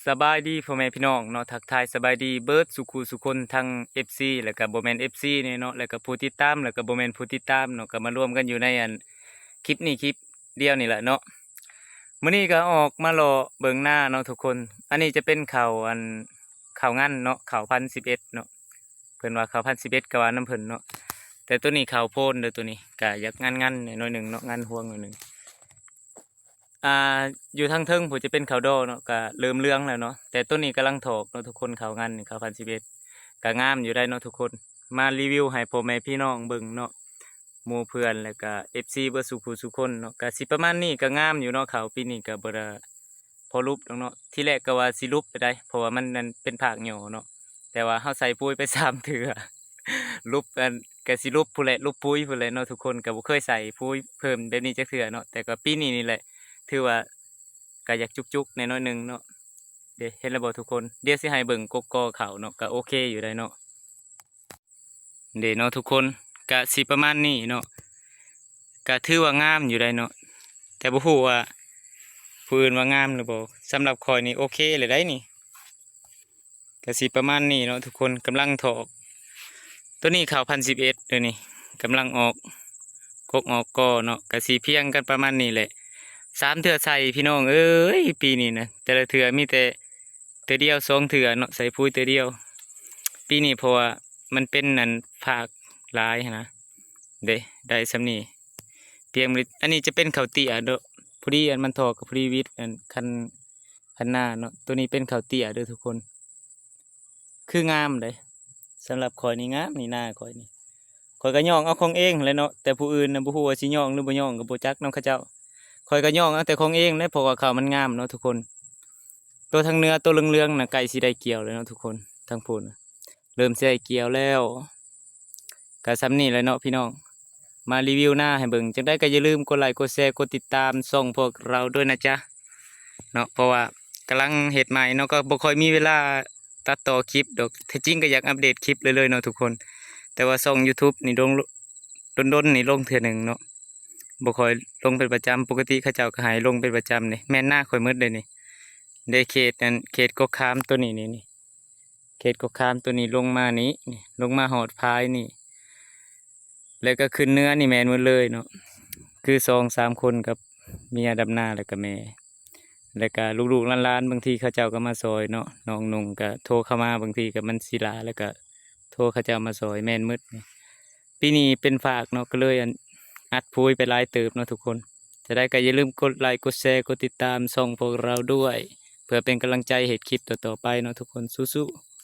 ສະບາຍດີພໍ່ແມ່ພີ່ນ້ອງເນາະ ທັກທາຍສະບາຍດີເບິດສູ່ຄູ່ສູ່ຄົນ ທັງເອັຟຊີ ແລ້ວກະບໍ່ແມ່ນເອັຟຊີແດ່ເນາະ ແລ້ວກະຜູ້ຕິດຕາມ ແລ້ວກະບໍ່ແມ່ນຜູ້ຕິດຕາມເນາະ ກະມາລວມກັນຢູ່ໃນອັນຄລິບນີ້ຄລິບດຽວນີ້ແຫຼະເນາະ. ມື້ນີ້ກະອອກມາເລາະເບິ່ງນາເນາະທຸກຄົນ. ອັນນີ້ຈະເປັນເຂົ້າອັນ ເຂົ້າງັນເນາະ ເຂົ້າພັນສິບເອັດເນາະ ເພິ່ນວ່າເຂົ້າພັນສິບເອັດກະວ່ານຳເພິ່ນເນາະ ແຕ່ໂຕນີ້ເຂົ້າໂພນເດີ ໂຕນີ້ກະຢາກງັນໆໜ້ອຍໜຶ່ງເນາະ ງັນຮວງໜ້ອຍໜຶ່ງ. ອ່າ ຢູ່ທາງເທິງພຸ້ນຈະເປັນເຂົ້າດໍເນາະ ກະເລີ່ມເຫຼືອງແລ້ວເນາະ ແຕ່ໂຕນີ້ກຳລັງຖອກເນາະທຸກຄົນ. ເຂົ້າງັນນີ້ເຂົ້າພັນສິບເອັດ ກະງາມຢູ່ໄດ໋ເນາະທຸກຄົນ ມາຣີວິວໃຫ້ພໍ່ແມ່ພີ່ນ້ອງເບິ່ງເນາະ ໝູ່ເພື່ອນ ແລ້ວກະເອັຟຊີເບິດສູ່ຄູ່ສູ່ຄົນເນາະ. ກະຊິປະມານນີ້ ກະງາມຢູ່ເນາະ ເຂົ້າປີນີ້ກະບໍ່ໄດ້ພໍຫຼຸບດອກເນາະ. ທີແລກກະວ່າຊິຫຼຸບໄດ້ ເພາະວ່າມັນນັ້ນເປັນພາກຫຍໍ້ເນາະ ແຕ່ວ່າເຮົາໃສ່ປຸ໋ຍໄປສາມເທື່ອ ຫຼຸບ ອັນ ກະຊິຫຼຸບພຸ້ນແຫຼະ ຫຼຸບປຸ໋ຍພຸ້ນແຫຼະເນາະທຸກຄົນ. ກະບໍ່ເຄີຍໃສ່ປຸ໋ຍເພີ່ມແບບນີ້ຈັກເທື່ອເນາະ ແຕ່ກະປີນີ້ນີ້ແຫຼະ ຖືວ່າກະຢາກຈຸກໆແດ່ໜ້ອຍໜຶ່ງເນາະ. ເດ ເຫັນແລ້ວບໍ່ທຸກຄົນ? ດຽວຊິໃຫ້ເບິ່ງກົກກໍເຂົ້າເນາະ ກະໂອເຄຢູ່ໄດ໋ເນາະ. ເດເນາະທຸກຄົນ ກະຊິປະມານນີ້ເນາະ ກະຖືວ່າງາມຢູ່ໄດ໋ເນາະ ແຕ່ບໍ່ຮູ້ວ່າຜູ້ອື່ນວ່າງາມຫຼືບໍ່. ສຳລັບຂ້ອຍນີ້ໂອເຄແລ້ວໄດ໋ນີ້. ກະຊິປະມານນີ້ເນາະທຸກຄົນ ກຳລັງຖອກ ໂຕນີ້ເຂົ້າພັນສິບເອັດເດີນີ້ ກຳລັງອອກກົກອອກກໍເນາະ. ກະຊິພຽງກັນປະມານນີ້ແຫຼະ ສາມເທື່ອໃສ່ພີ່ນ້ອງເອີຍ ປີນີ້ນະ ແຕ່ລະເທື່ອມີແຕ່ເທື່ອດຽວສອງເທື່ອເນາະ ໃສ່ປຸ໋ຍເທື່ອດຽວ ປີນີ້ ເພາະວ່າມັນເປັນອັນພາກຫຼາຍຫັ້ນນະ. ເດ ໄດ້ສ່ຳນີ້ ພຽງ ອັນນີ້ຈະເປັນເຂົ້າເຕ້ຍເນາະ ພໍດີອັນມັນຖອກກະພໍດີຫວິດອັນຄັນ ຄັນນາເນາະ. ໂຕນີ້ເປັນເຂົ້າເຕ້ຍເດີທຸກຄົນ ຄືງາມເດ້. ສຳລັບຂ້ອຍນີ້ງາມນີ້ ນາຂ້ອຍນີ້ ຂ້ອຍກະຍ້ອງເອົາຂອງເອງຫັ້ນແຫຼະເນາະ ແຕ່ຜູ້ອື່ນນະບໍ່ຮູ້ວ່າຊິຍ້ອງຫຼືບໍ່ຍ້ອງ ກະບໍ່ຈັກນຳເຂົາເຈົ້າ. ຂ້ອຍກະຍ້ອງເອົາແຕ່ຂອງເອງແຫຼະ ເພາະວ່າເຂົ້າມັນງາມເນາະທຸກຄົນ. ໂຕທາງເໜືອໂຕເຫຼືອງໆນະ ໃກ້ຊິໄດ້ກ່ຽວແລ້ວເນາະທຸກຄົນ ທາງພຸ້ນ ເລີ່ມຊິໄດ້ກ່ຽວແລ້ວ. ກະສ່ຳນີ້ແຫຼະເນາະພີ່ນ້ອງ ມາຣີວິວນາໃຫ້ເບິ່ງ. ຈັ່ງໃດກະຢ່າລືມກົດໄລກ໌ ກົດແຊ ກົດຕິດຕາມຊ່ອງພວກເຮົາດ້ວຍນະຈ໊ະເນາະ ເພາະວ່າກຳລັງເຮັດໃໝ່ເນາະ ກະບໍ່ຄ່ອຍມີເວລາຕັດຕໍ່ຄລິບດອກ. ແທ້ຈິງກະຢາກອັບເດດຄລິບເລື້ອຍໆເນາະທຸກຄົນ ແຕ່ວ່າຊ່ອງຢູທູບນີ້ລົງ ດົນໆນີ້ລົງເທື່ອໜຶ່ງເນາະ ບໍ່ຄ່ອຍລົງເປັນປະຈຳ. ປົກກະຕິເຂົາເຈົ້າກະໃຫ້ລົງເປັນປະຈຳເດ້. ແມ່ນນາຂ້ອຍໝົດເດ້ນີ້ ເດ້ເຂດອັນ ເຂດກົກຂາມໂຕນີ້ນີ້ ນີ້ ເຂດກົກຂາມໂຕນີ້ລົງມານີ້ ນີ້ ລົງມາຮອດພາຍນີ້ ແລ້ວກະຂຶ້ນເໜືອນີ້ແມ່ນໝົດເລີຍເນາະ ຄືສອງສາມຄົນກັບເມຍດຳນາ ແລ້ວກະແມ່ ແລ້ວກະລູກໆຫຼານໆ ບາງທີເຂົາເຈົ້າກະມາຊ່ອຍເນາະ ນ້ອງນຸ່ງກະໂທເຂົ້າມາ ບາງທີກະມັນຊິຫຼ້າ ແລ້ວກະໂທເຂົາເຈົ້າມາຊ່ອຍ ແມ່ນໝົດ. ປີນີ້ເປັນຟາກເນາະ ກະເລີຍອັນ ອັດປຸ໋ຍໄປຫຼາຍເຕີບເນາະທຸກຄົນ. ຈະໄດ້ກະຢ່າລືມກົດໄລກ໌ ກົດແຊ ກົດຕິດຕາມຊ່ອງພວກເຮົາດ້ວຍ ເພື່ອເປັນກຳລັງໃຈເຮັດຄລິບຕໍ່ໆໄປເນາະທຸກຄົນ ສູ້ໆ.